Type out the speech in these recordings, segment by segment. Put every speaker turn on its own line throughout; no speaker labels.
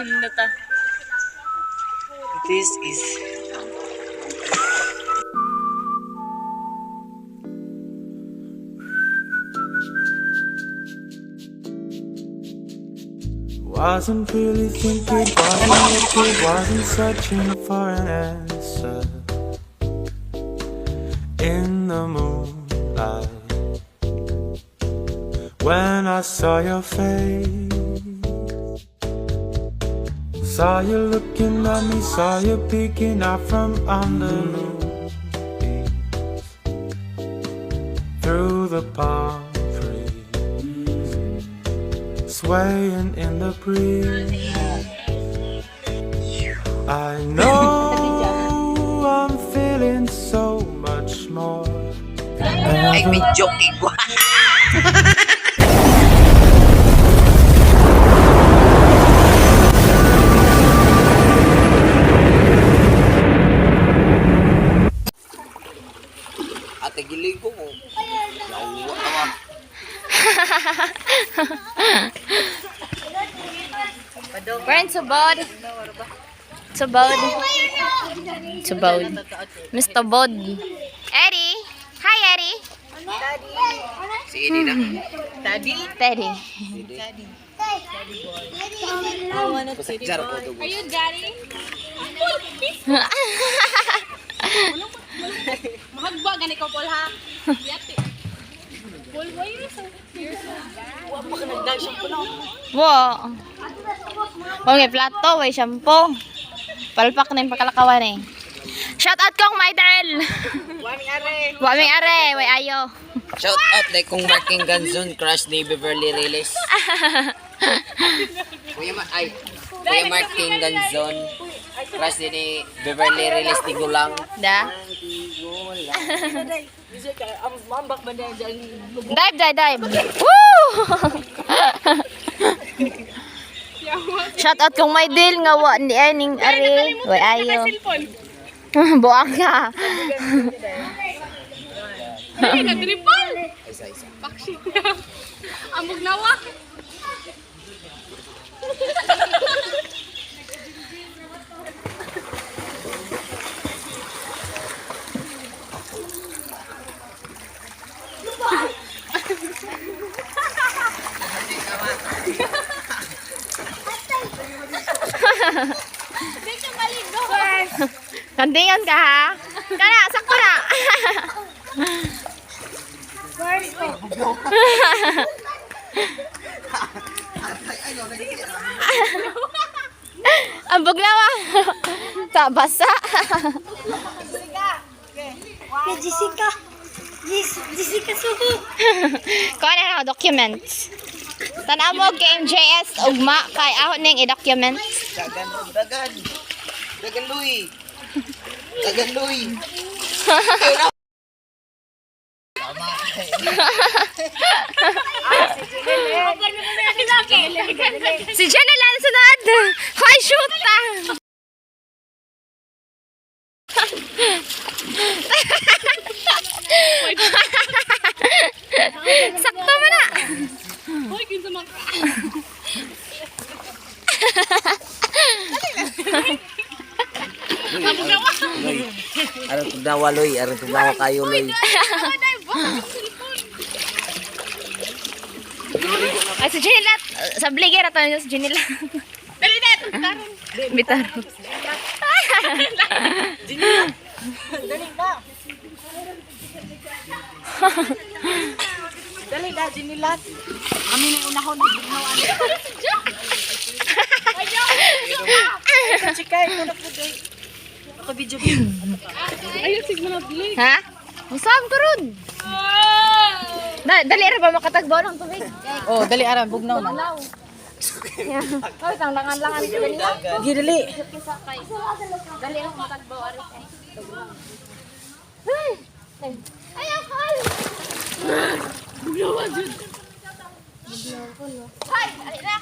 Nindot.
This is
Wasn't really thinking, wasn't looking, wasn't searching for an answer. In the moonlight, when I saw your face, saw you looking at me, saw you peeking out from under moonbeams, through the palm trees, swaying in the breeze. I know I'm feeling so much more than
Ay,
ever.
may joke ko. Ate, gilig ko ko. Yawa, awa.
Friend, subod. Subod. Subod. Mr. Bod. Eddie. Hi, Eddie.
Si Eddie na.
Teddy.
Jar ko dugo.
Mahagba gani ko Paul ha. Yati. Paul, why you so
Wo. Okay, plato, way shampoo. Palpak na yung pagkalakawan eh. Shout out kong my idol. Waming are. Waming are, way ayo.
Shout out like kung Marking Ganzon, Crush ni Beverly Reyes. Kuya Ma ay Kuya Marking Ganzon, Crush din ni Beverly Reyes Tigulang.
Da. Dive, dive, dive. Woo! Shout out kong my deal nga wa ni aning are. Way ayo.
Cellphone.
Buang ka.
Ay, nag-dribble.
Isa isa.
Bakshi. Amog nawa.
Kandingan ka ha. Kana, sakto na. Ang buglawa. Ta basa.
Jessica. Jessica Suho.
Kuha na ako documents. Tanaw mo game JS ugma kay ako ning i-documents.
Dagan, dagan. Dagan Louie. Dagan Louie.
Si Jenna lang sunod. Hoy, shoot ta. Sakto man na.
Hoy, kinsa man ka.
Loy. Aron tugnawa Loy, aron tugnawa kayo Loy.
Ay, si Jenila. Sa bligger ato si Jenila.
Dali na, taron.
Bitaro.
Dali na, Jinilat. Kami na unahon na ginawa. Chika, ito na po day. Ako video.
Ayun, sige na dali.
Ha? Musam ko ron. Dali ra ba makatagbo ng tubig?
Oh, dali aram bugnaw na.
Hoy, tang langan-langan ko dali.
Gi dali.
Dali ra makatagbo ari. Ay! Ay, akal!
Bugnawa jud.
Hoy, ali na.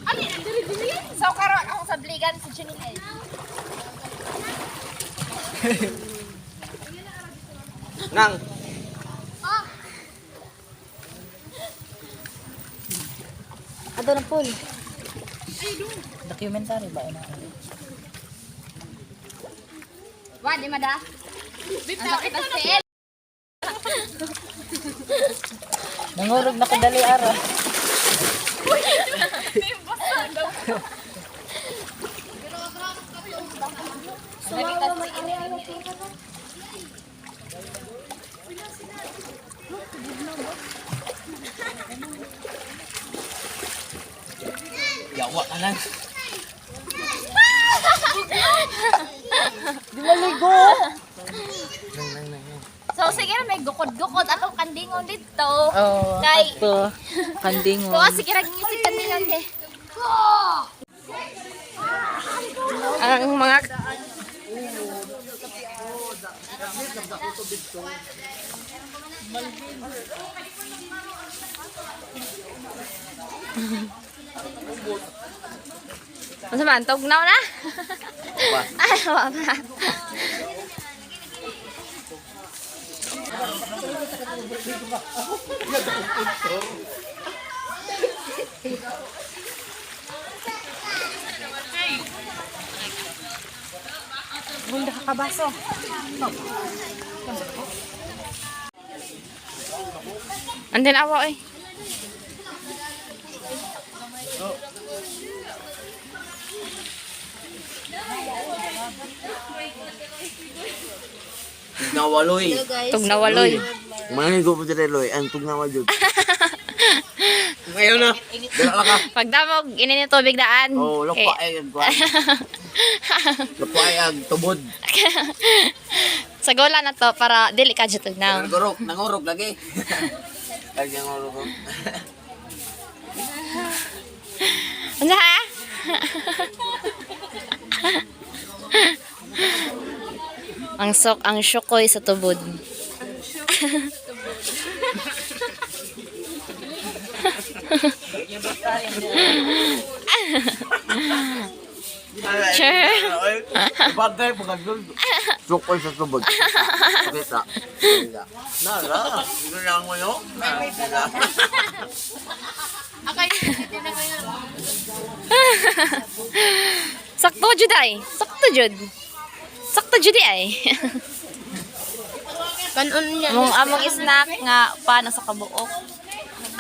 Ali na diri diri. So karon ako sa bligan si Janine.
Nang.
Ato na pool. Documentary ba ina?
Wa, di mada. Ang sakit ang CL.
Nangurog na kadali ara.
Yawa ka lang.
Di maligo.
So sige na may gukod-gukod atong kandingon dito.
Oh,
Kay-
ato. Kandingon.
Kuha sige ra ngisig kandingon kay. Ang mga Unsa man tugnaw na? Ay, wa pa.
Bunda ka kabaso.
Andin awa eh.
Tugnawaloy.
Tugnawaloy.
Manigo po dito loy. Ang tugnawa jud. Ngayon na. Dala ka.
Pagdamog, inin yung tubig daan.
Oh, lukpa ay ang kuwan. Lukpa ay ang tubod.
Sa gola na to para dili ka dyan tugnaw.
Nangurok, nangurok lagi. Lagi nangurok.
Ano ha? Ang sok ang syokoy sa tubod. Sure.
Bagay pa ka Sukoy sa tubod. Kita. Nara. Ganyan mo yun.
Sakto jud ay. Sakto jud. Sakto jud ay.
Kanon niya.
Among among snack nga paano sa kabuok.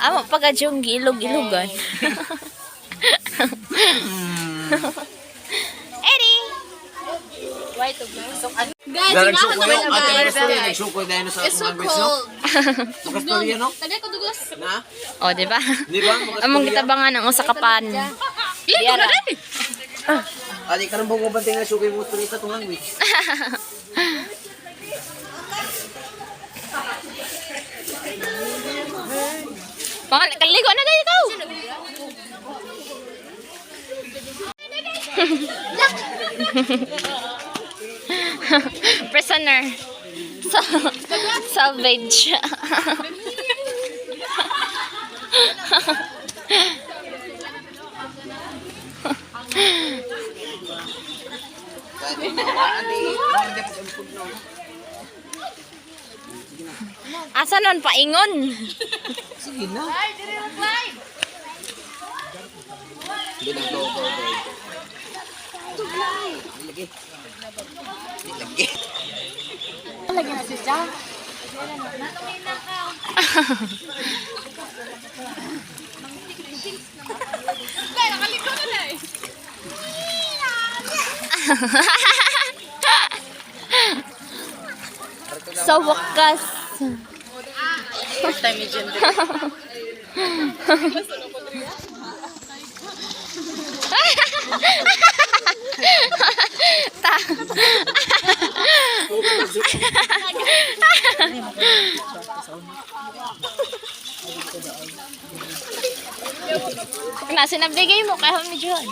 Amo pagadyong giilog-ilogan. Eddie!
Guys,
Nagsukoy
sinahan
no. Ate
naman
Gusto
guys.
nagsukoy dahil sa
It's so
atong language no.
cold.
Makastorya no.
Tagay ko dugos.
Na?
O, di ba?
Di ba?
Among gitabangan ang usa ka pan. Diara.
Ate karon mo bantay nga sukoy mo sa atong language.
Pangal kaligo na dahil ikaw. Prisoner. So, salvage. Asa nun paingon?
Sige na. Hindi na, go, go, go. Lagi. Lagi.
Lagi na siya.
Dahil nakaligo na na eh.
Sa wakas.
First time ni Jen.
Ta. Na sinabigay mo kay Homie John.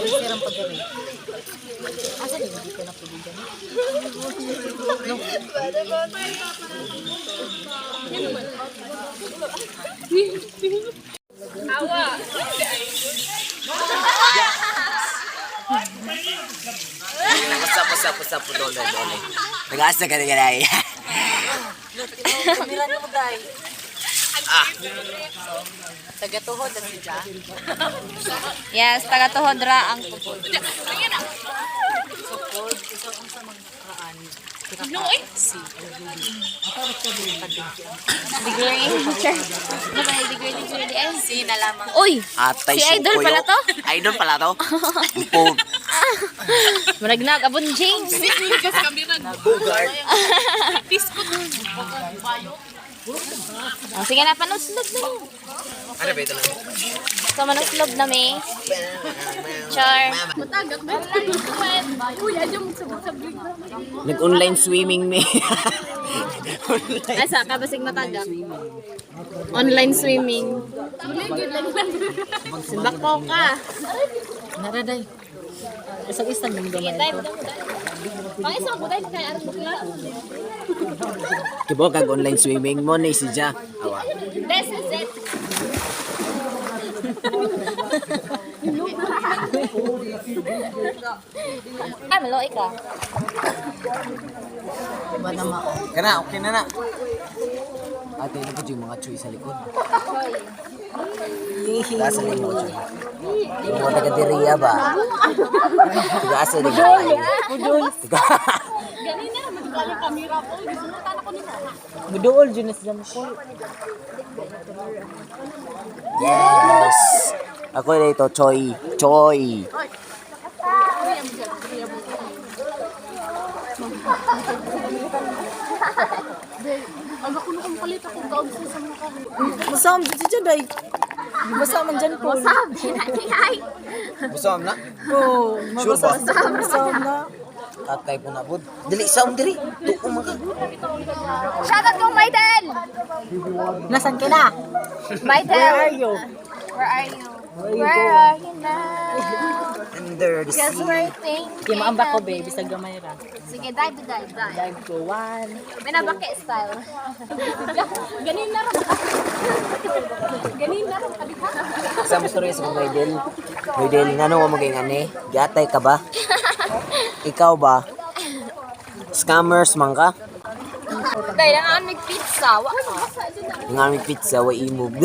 Sirang paggabi. Asa din dito na tubigan?
What's up, what's up, what's up, dole, dole. Nag-asa ka na ganay.
Kamera mo day. Ah. Tagatuhod na siya.
Yes, taga Tohodra ang kupod.
Sukod ikaw ang sa mga kaan.
No, eh.
Si.
Degree. Ano ba yung degree, degree, degree?
Si na lamang.
Uy!
Atay
Si Idol
sukoyo.
pala to?
Idol pala to? Po.
Maragnag, abon James.
Ligas kamera.
Bugart.
Biskot.
Oh, sige na, panuslog na yun.
Ano ba ito lang?
So, manuslog na may. Char.
Matagak ba? Uy, adyo mo sabog-sabog.
Nag-online swimming me.
Asa ka basig matagak? Online swimming.
Muligid lang lang.
Simbako ka.
Nara day. Isang-isang ng
Sige,
gamay.
dive. Pang isang ko dive kay aron bukla.
Kibo kag online swimming mo ni si Ja. Awa.
This is it. Ay, maluoy ka.
Kana okay na na. Ate, ano po yung mga choy sa likod? Taas sa likod choy. Yung mga taga-diriya ba? Taga-asa din. Taga.
Ganina, madugalo kamera ko. Gisunutan ako nila.
Muduol jud na sila mo.
Yes! Ako dito, Choy. Choy.
Ang ako nung palit ako gaog sa mga kahoy.
Masam jud siya day. Basa man dyan po.
Sabi na ni ay.
Busam na?
Oh,
Sure ba?
Masam na.
Tatay po na bud. Dili sa diri. Tuo man ka.
Shoutout kong Michael!
Nasaan ka na?
Michael!
Where are you?
Where are you? Where are you now?
Under the
Cause
sea.
we're thinking.
Kay maamba ko babe, bisag gamay ra.
Sige, dive, dive, dive.
Dive ko one.
Binabaki style.
Ganina ra. Ganina ra kadika.
Sa mo storya sa kong idol. Idol, ngano mo maging ani? Giatay ka ba? Ikaw ba? Scammers man ka?
Dahil ang aming pizza. Wa ka.
Ang aming pizza, wa imog.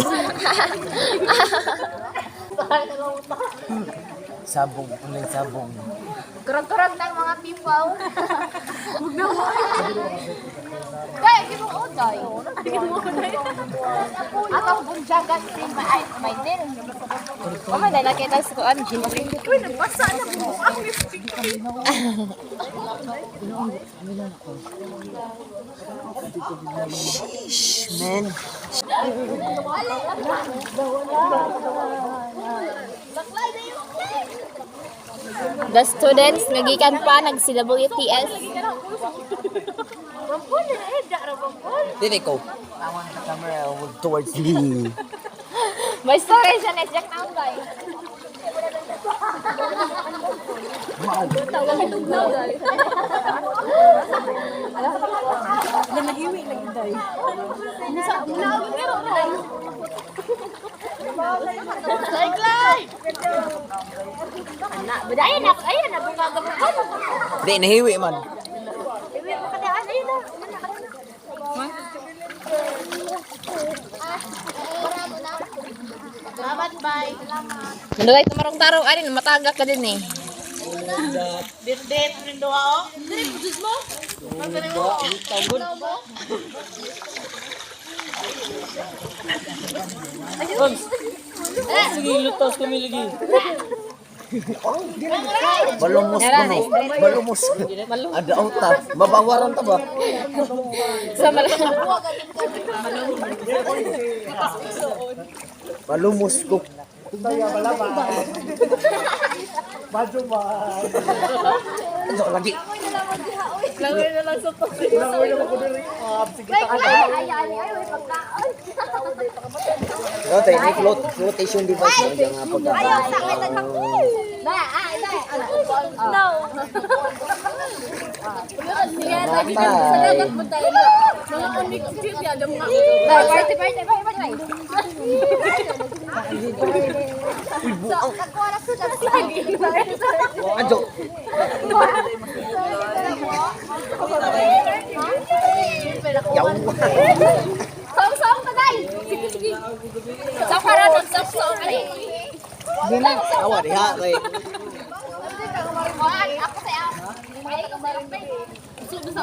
Sabong, online sabong.
Kurog-kurog ng mga people. Huwag na mo. Kaya, di mo uday. Atong bunjagan si ay, Maidel. Oh, may lalaki tayo sa kuan.
Uy, nagbasa na po. Ang lipstick.
Sheesh, man.
The students, nagikan pa, nag-CWTS.
Dili ko. I want the camera towards me.
May story siya na Jack Naungay.
Nahiwi lagi day.
Anak, ayan na, ayan na, bunga
Di, nahiwi man.
Salamat, bye.
Nandugay tumarong tarong anin, matagak ka din eh.
Birthday rin duha oh.
Dili produce mo?
Sige, lutos kami lagi.
Balumos ko no. Balumos. Ada ta. Mabawaran ta ba?
Sa mal
Balumos ko. Ano lagi?
Langoy na lang sa Ay, ay, ay, ay, pagkaon.
No, tayo na float flotation device na dyan nga pagka.
Ba, ah, ito. No.
Matay.
Mga unik chip ya, mga
Party, party, party, party.
Uy, buang.
Ajo.
Ajo. Yawa.
Song-song pa day. Sige, sige. Sa para mag-song-song.
Awa diha kay.
Ako sa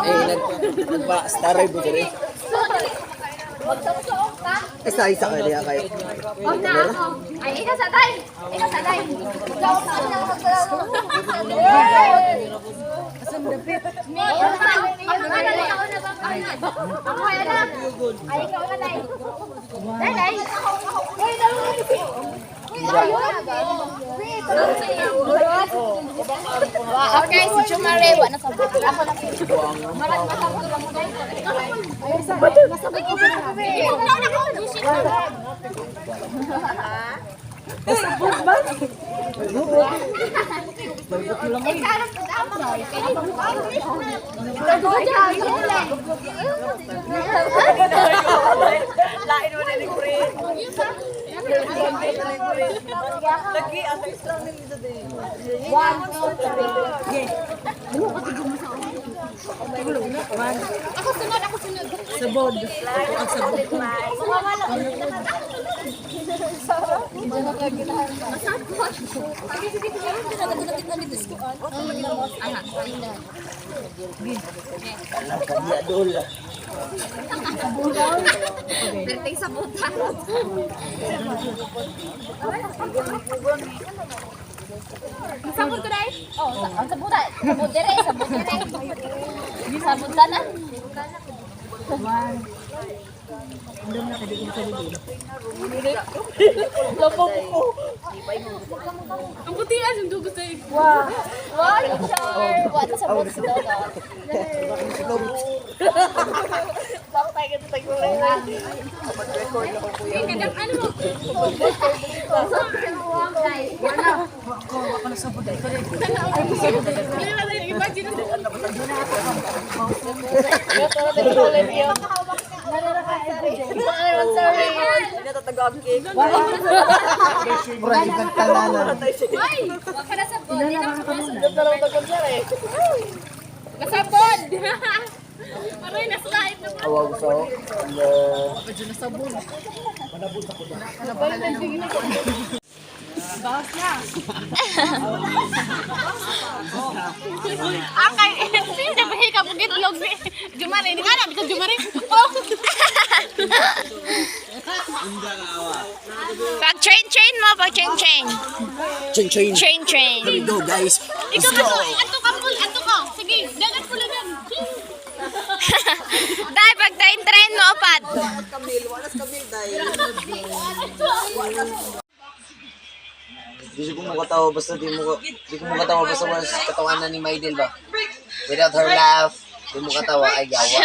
Eh nag nagpa staray bo diri.
Mag-song-song ka.
Eh sa isa ka diha kay.
Oh, na ako. Ay, ikaw sa day. Ikaw sa day. Mag-song-song na Ako na. Ay, ikaw na, day. Day, day. Uy,
Okay, si Jumare, wa na sa Ako na.
Ako sunod, ako sunod.
Sabod. Ang sabod.
Alam ka diha dol.
Perting sa buta.
Sabod ko dai.
Oh, ang sa buta. Sabot dire, sabot dire. Sabot tanan.
Ang puti ah, ang dugo sa
Wow, sure. Wa na sa buta sa dogo.
Ano mo? Imagine.
Mura ibang tanan.
Ay! Wag ka na sabod. Di na Nasabod! Aray, naslide na.
Awa gusto.
Akay, sino ba ka bugit log ni Jumare? Hindi nga na, bitong Jumare. Oh!
Pag train train mo, pag train train.
Chain chain.
Train train.
Here we go, guys. Let's
Ikaw
go.
ato, ato ka pul, ato ka. Sige, dagat pula yan.
Dai pag train train mo upat.
Di ko makatawa basta di mo di ko makatawa basta wala sa katawanan ni Maidel ba. Without her laugh, di mo katawa ay gawa.